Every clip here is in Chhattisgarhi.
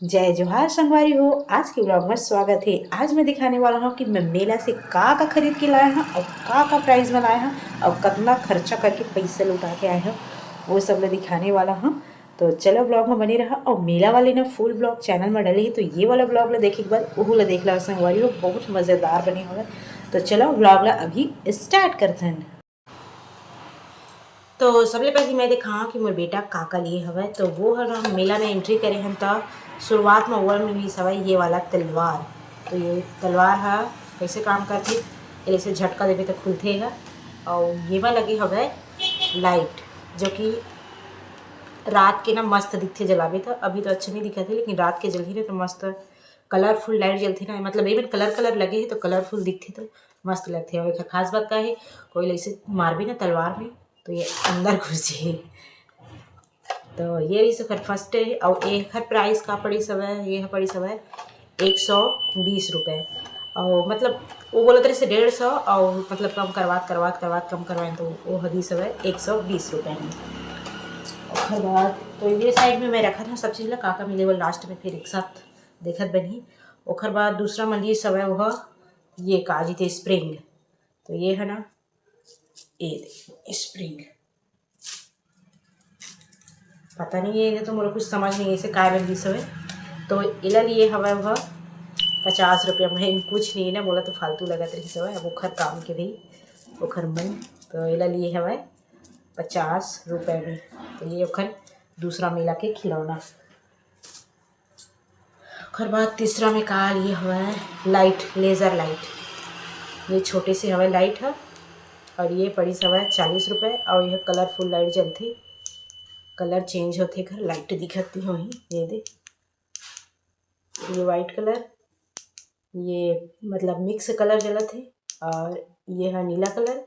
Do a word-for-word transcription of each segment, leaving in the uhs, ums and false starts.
जय जोहार संगवारी हो, आज के vlog में स्वागत है। आज मैं दिखाने वाला हूँ कि मैं मेला से का का खरीद के लाया हूँ और का का price बनाया हूँ और कितना खर्चा करके पैसा लुटा के आया हूँ, वो सब मैं दिखाने वाला हूँ। तो चलो vlog में बने रहा। और मेला वाले ना full vlog channel में डाले है, तो ये वाला vlog ला देखे के बाद ओहू ला देख ला संगवारी हो, बहुत मज़ेदार बने होगा। तो चलो vlog ला अभी start करते हैं। तो सबले पहले मैं दिखाऊँ कि मोर बेटा का का लिए हवय। तो वो हर हम मेला में entry करे हन, त शुरुआत में ओवर में मिलिस हवय ये वाला तलवार। तो ये तलवार ह कैसे काम करथे, ये ऐसे झटका देबे त खुलथे ह। और ये मा लगे हवय light, जो कि रात के ना मस्त दिखथे जलाबे त। अभी तो अच्छा नहीं दिखत हे, लेकिन रात के जलही ना तो मस्त colourful light जलथे ना, मतलब even colour colour लगे हे तो colourful दिखथे तो मस्त लगथे। और एक खास बात का हे, कोई ला ऐसे मारबे ना तलवार में तो ये अंदर घुस जाही। तो ये रहिस ओखर first हे। और एखर price का पड़िस हवय, ये ह पड़िस हवय एक सौ बीस रुपये। और मतलब वो बोलत रहिस डेढ़ सौ, और मतलब कम करवात करवात करवात कम करवाए तो वो ह दिस हवय एक सौ बीस रुपये में। ओखर बाद तो ये side में मैं रखत हूँ सब चीज़ ला, का का मिले वो last में फिर एक साथ देखत बनही। ओखर बाद दूसरा मंदिर सब है, वो ये का जी थे spring। तो ये है ना, ये देखिए spring, पता नहीं, ये तो मोला कुछ समझ नहीं, इसे काय बर दिस हवे। तो एला लिए हवय वह पचास रुपया में, कुछ नहीं ना बोला तो फालतू लगत रहिस हवय। अब ओखर काम के रही, ओखर मन। तो एला लिए हवय पचास रुपये में। तो ये ओखर दूसरा मेला के खिलौना। ओखर बाद तीसरा में का लिए हवय, light, laser light। ये छोटे से हवय light ह, और ये पड़िस हवय चालीस रुपये। और ये colourful light जलथे, colour change होथे, एखर light दिखत होही। ये दे, ये white colour, ये मतलब mix colour जलत हे, और ये ह नीला colour,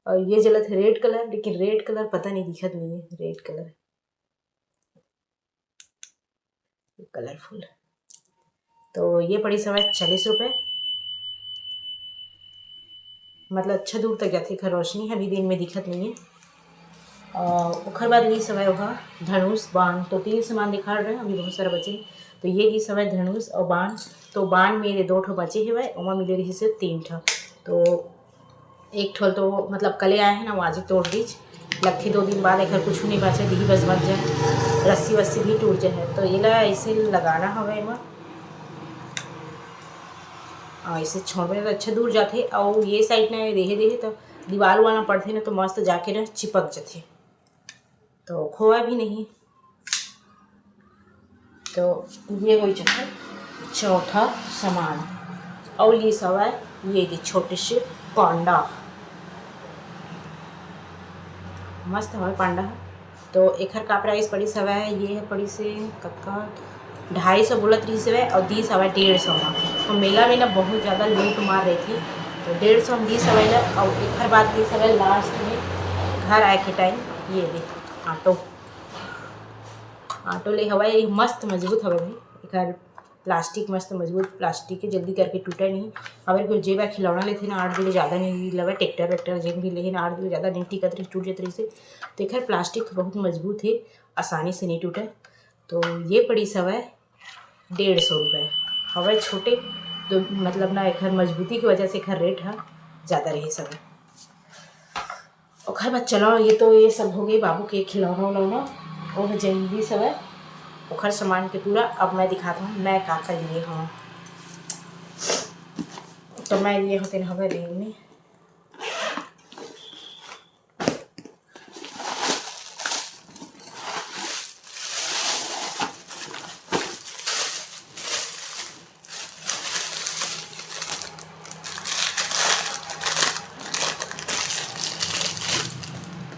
और ये जलत हे red colour, लेकिन red colour पता नहीं दिखत नहीं है, red colour colourful। तो ये पड़िस हवय चालीस रुपये। मतलब अच्छा दूर तक जाथे, एखर रोशनी ह अभी दिन में दिखत नहीं है। और ओखर बाद लिस हवय ओहा धनुष, बाण। तो तीन सामान दिखा रहे हैं, अभी बहुत सारा बचे। तो ये लिस हवय धनुष और बाण। तो बाण मेरे दो ठो बचे हवय, ओमा मिले रहिस हे तीन ठो। तो एक ठो तो मतलब कले आए हैं ना, वो आज ही तोड़ दीच। लगथे दो दिन बाद, एकर कुछ नहीं बाचे, दिही बस बच जाए, रस्सी वस्सी भी टूट जाए। तो एला ऐसे लगाना हवे एमा, और ऐसे छोड़बे तो अच्छा दूर जाथे। और ये side ना देहे देहे तो दीवार वाला पड़थे ना, तो मस्त जाके ना चिपक जाथे, तो खोवा भी नहीं। तो ये होई चुके चौथा सामान। और ये सब है, ये दे छोटे से पांडा, मस्त हवे पांडा ह। तो एखर का price पड़िस हवय, ये ह पड़िस हे कतका, ढाई सौ बोलत रहिस हवय और दिस हवय डेढ़ सौ म। तो मेला में ना बहुत ज़्यादा लूट मार रहिथे, तो डेढ़ सौ में दिस हवय ला। और एखर बाद दिस हवय last में घर आए के time ये दे ऑटो, ऑटो ले हवय, ये मस्त मजबूत हवय भाई। एकर plastic मस्त मजबूत plastic के, जल्दी करके टूटे नहीं। अगर कोई जेब खिलौना लेथे ना, आठ दिन ले ज़्यादा नहीं लगे, tractor वैक्टर जेब भी लेहे ना, आठ दिन ले ज़्यादा नहीं टिकत रही, टूट जात रही से। तो एकर plastic बहुत मजबूत है, आसानी से नहीं टूटे। तो ये पड़िस हवय डेढ़ सौ रुपये, हवय छोटे, तो मतलब ना एकर मजबूती की वजह से एकर rate ह ज़्यादा रहिस हवय। ओखर बाद चलो, ये तो ये सब हो गई बाबू के खिलौना उलौना, वो ह जल्दी सब है ओखर सामान के पूरा। अब मैं दिखाता हूँ मैं का का लिए हूँ। तो मैं लिए हूँ तेन हवे रेंगनी।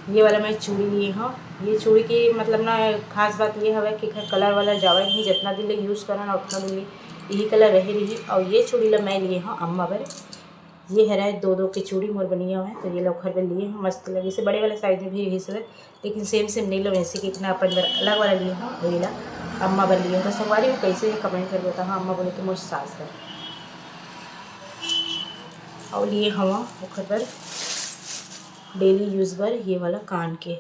ये वाला मैं चूड़ी लिए हूँ। ये चूड़ी के मतलब ना खास बात ये हवे कि एकर colour वाला जावे नहीं, जितना दिन ले use करन उतना दिन ले यही colour रहे रही। और ये चूड़ी ला मैं लिए हूँ अम्मा बर। ये हरे दो दो के चूड़ी मोर बनिया हुए, तो ये ला ओखर बर लिए हूँ, मस्त लगे से। बड़े वाला size में भी रहिस हवे, लेकिन same same नहीं लो, ऐसे कि इतना अपन बर अलग वाला लिए हूँ, वही ला अम्मा बर लिए हूँ। तो संगवारी हो कैसे है comment कर बताओ। हाँ, अम्मा बोले तो मोर सास बर। और लिए हवा ओखर बर daily use बर ये वाला कान के।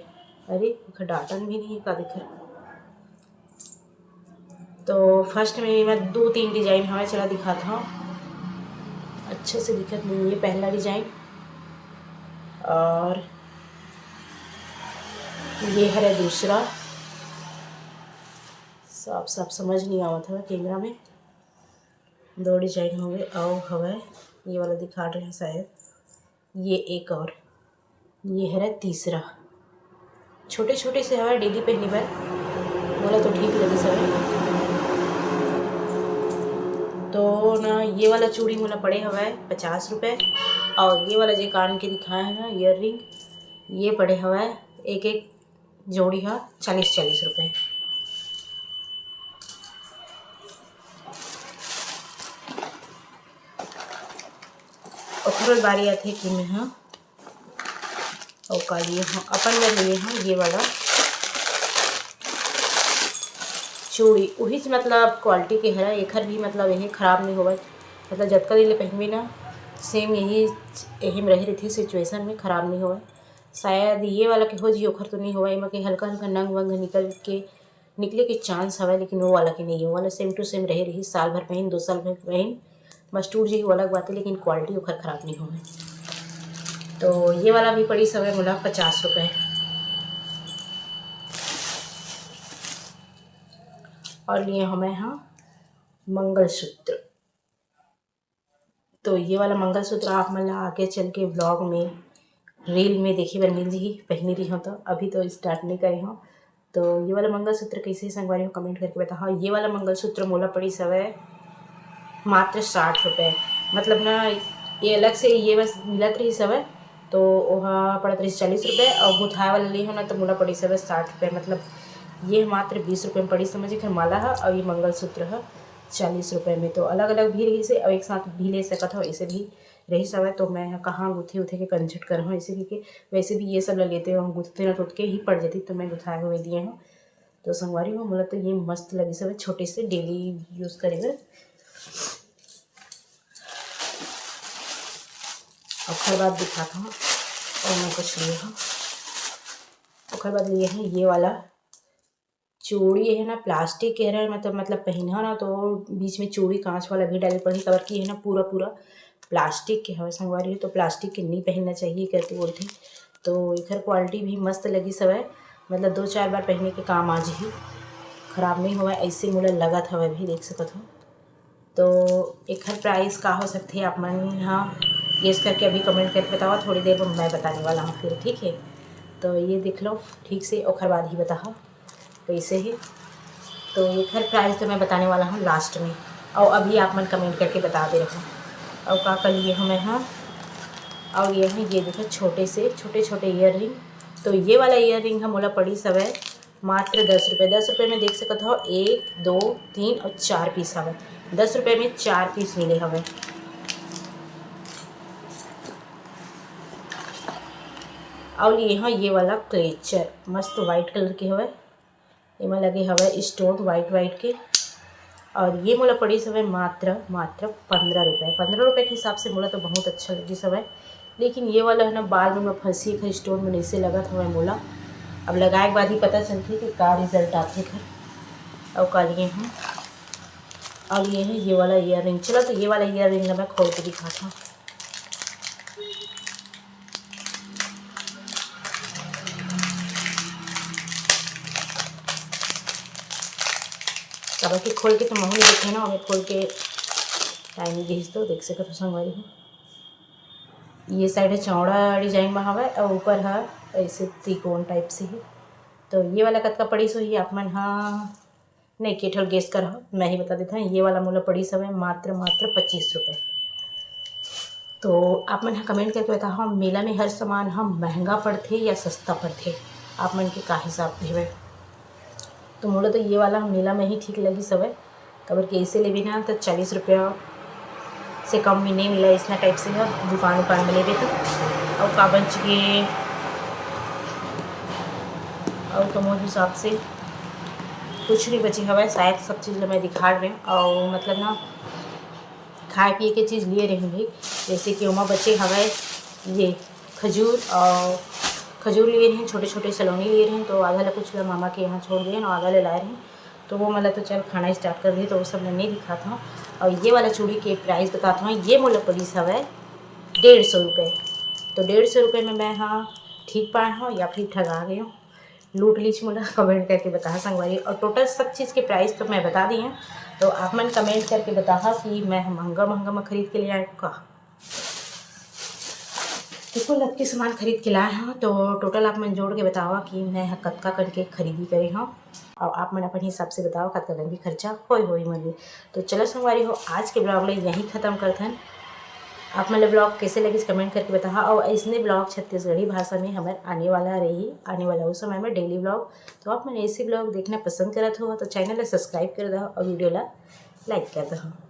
अरे ओखर डाटन भी नहीं है का दिखे। तो फर्स्ट में एमा दो तीन डिजाइन हवय, चला दिखात हव। अच्छा से दिखत नहीं, ये पहला डिजाइन और ये हरे दूसरा। साफ साफ समझ नहीं आवत हवय कैमरा में। दो डिजाइन हवय, अउ हवय ये वाला दिखा रहे हैं शायद, ये एक और ये हरे तीसरा। छोटे छोटे से हवय डेली पहने बर, मोला तो ठीक लगिस हवय। तो ना ये वाला चूड़ी मोला पड़े हवय पचास रुपये, और ये वाला जे कान के दिखाए हैं ना ईयर रिंग, ये पड़े हवय एक एक जोड़ी ह चालीस चालीस रुपये। ओखरो बारी आथे कि मैं ह अउ का लिए हव, अपन बर लिए हव ये वाला चूड़ी। उहीच मतलब क्वालिटी के हरा, एखर भी मतलब यही खराब नहीं होवय, मतलब जतका दिन ले पहनबे ना सेम यही, यही में रहे रहिथे सिचुएशन में, खराब नहीं होवय। शायद ये वाला के हो जी, ओखर तो नहीं होवय, एमा के हल्का हल्का नंग वंग निकल के निकले के चांस हवय, लेकिन वो वाला के नहीं, वो वाला सेम टू सेम रहे रही, साल भर पहन, दो साल भर पहन, बस टूट जाही वो अलग बात है, लेकिन क्वालिटी ओखर खराब नहीं होवय। तो ये वाला भी पड़ी हवय मोला पचास रुपये। और लिए हवय हाँ मंगलसूत्र। तो ये वाला मंगलसूत्र आप मन ला आगे चल के व्लॉग में, रील में देखे बर मिल जही, पहनी रही हो तो। अभी तो स्टार्ट नहीं करे हो। तो ये वाला मंगलसूत्र कैसे संगवारी हो, कमेंट करके बताओ। ये वाला मंगलसूत्र मोला पड़ी हवय मात्र साठ रुपये। मतलब ना, ये अलग से ये बस मिलत रही हवय, तो ओहा पड़त रही चालीस रुपये, और गुथाए वाला ली हो ना, तो मोला पड़ी हवय साठ रुपये। मतलब ये मात्र बीस रुपये में पड़ी हवय, जेकर माला है और ये मंगलसूत्र है चालीस रुपये में। तो अलग अलग भी रही से, और एक साथ भी ले सकत हो, ऐसे भी रही हवय। तो मैं ह कहाँ गुथे उथे के कंझट करहूँ, ऐसे करके। वैसे भी ये सब ला लेते हो, गुथते ना तो ओतके ही पड़ जाती, तो मैं गुथाए हुए दिए हूँ। तो संगवारी हो, मोला तो ये मस्त लगी सब छोटे से डेली यूज करे बर। ओखर बाद दिखात हूँ और मैं कुछ लिए हूँ। ओखर बाद लिए हैं ये वाला चूड़ी है ना, प्लास्टिक के हरे, मतलब, मतलब पहना ना तो बीच में चूड़ी कांच वाला भी डाले पड़ी, काबर कि है ना पूरा पूरा प्लास्टिक के हवे संगवारी हो, तो प्लास्टिक के नहीं पहनना चाहिए करके बोलते। तो एकर क्वालिटी भी मस्त लगी हवय, मतलब दो चार बार पहने के काम आ जही, खराब नहीं होवय, ऐसे मोला लगत हवय, अभी देख सकत हो। तो एखर प्राइस का हो सकथे, आप मन ह गेस करके अभी कमेंट करके बताओ, थोड़ी देर में मैं बताने वाला हूँ फिर, ठीक है। तो ये देख लो ठीक से, ओखर बाद ही बताओ कैसे है। तो एखर प्राइस तो मैं बताने वाला हूँ लास्ट में, और अभी आप मन कमेंट करके बता दे रहो। और का कर लिए हूँ मैं, हाँ, और ये है, ये देखो छोटे से छोटे छोटे ईयर रिंग। तो ये वाला ईयर रिंग हम मोला पड़ी हवय मात्र दस रुपये। दस रुपये में देख सकत हो, एक, दो, तीन और चार पीस हवय। दस रुपये में चार पीस मिले हवय। और ये, हाँ, ये वाला क्लेचर मस्त व्हाइट कलर के हवय, एमा लगे हवय स्टोन व्हाइट व्हाइट के। और ये मोला पड़ी हवय मात्र, मात्र पंद्रह रुपये। पंद्रह रुपये के हिसाब से मोला तो बहुत अच्छा लगिस हवय, लेकिन ये वाला है ना, बाल मन में फंसी एक स्टोन मन ऐसे लगत हवय मोला। अब लगाए के बाद ही पता चलथे कि का रिजल्ट आथे एखर। अउ का लिए हूँ, अउ ये है ये वाला ईयर रिंग। चलो, तो ये वाला ईयर रिंग ला मैं खोल के दिखाता हूँ। काबर कि खोल के तो महू नहीं देखे ना, हमें खोल के टाइम नहीं दिस, तो देख सकत हो संगवारी हो। ये साइड है चौड़ा डिजाइन में हवय, और ऊपर है ऐसे त्रिकोण टाइप से है। तो ये वाला कतका पड़ीस होही, आप मन हा नहीं, केठल गेस कर हो, मैं ही बता देता हूँ। ये वाला मोला पड़ीस हवय मात्र, मात्र पच्चीस रुपये। तो आप मन ह कमेंट करके बताओ, मेला में हर सामान ह महंगा पड़थे या सस्ता पड़थे, आप मन के का हिसाब से हवय? तो मोला तो ये वाला मेला में ही ठीक लगिस हवय, काबर कि ऐसे लेबे ना तो चालीस रुपया से कम में नहीं मिला, इसना टाइप से ह दुकान उकान में लेबे तो। अउ का बच के, अउ तो मोर हिसाब से कुछ नहीं बचे हवय, शायद सब चीज़ ल मैं दिखा रहे हूँ। अउ मतलब ना, खाए पिए के चीज़ लिए रही भाई, जैसे कि ओमा बचे हवय ये खजूर, और खजूर लिए रहे, छोटे छोटे सलोनी लिए रहे, तो आधा ल कुछ ल मामा के यहाँ छोड़ दे और आधा ल लाए रहे। तो वो मोला तो चल खाना स्टार्ट कर दी, तो वो सब मैं नहीं दिखात हूँ। और ये वाला चूड़ी के प्राइस बतात हूँ, ये मोला पड़िस हवय डेढ़ सौ रुपये। तो डेढ़ सौ रुपये में मैं, हाँ, ठीक पाए हूँ या फिर ठगा गई हूँ, लूट लीच मोला, कमेंट करके बताहा संगवारी। और टोटल सब चीज़ के प्राइस तो मैं बता दी हूँ, तो आप मन कमेंट करके बताहा कि मैं महंगा महंगा में खरीद के ले आए हूँ का। तो कुल अतके सामान खरीद के लाए हूँ, तो टोटल आप मन जोड़ के बतावा कि मैं ह कतका करके खरीदी करे हूँ, और आप मन अपन हिसाब से बतावा कतका कन के खर्चा होए होही मन में। तो चलो संगवारी हो, आज के ब्लॉग ला यहीं खत्म करथन। आप मन ला ब्लॉग कैसे लगिस कमेंट करके बताहा, और ऐसने ब्लॉग छत्तीसगढ़ी भाषा में हमर आने वाला रही, आने वाला उस समय में डेली ब्लॉग। तो आप मन ऐसे ब्लॉग देखना पसंद करत हो तो चैनल ला सब्सक्राइब कर दो और वीडियो ला लाइक कर दो।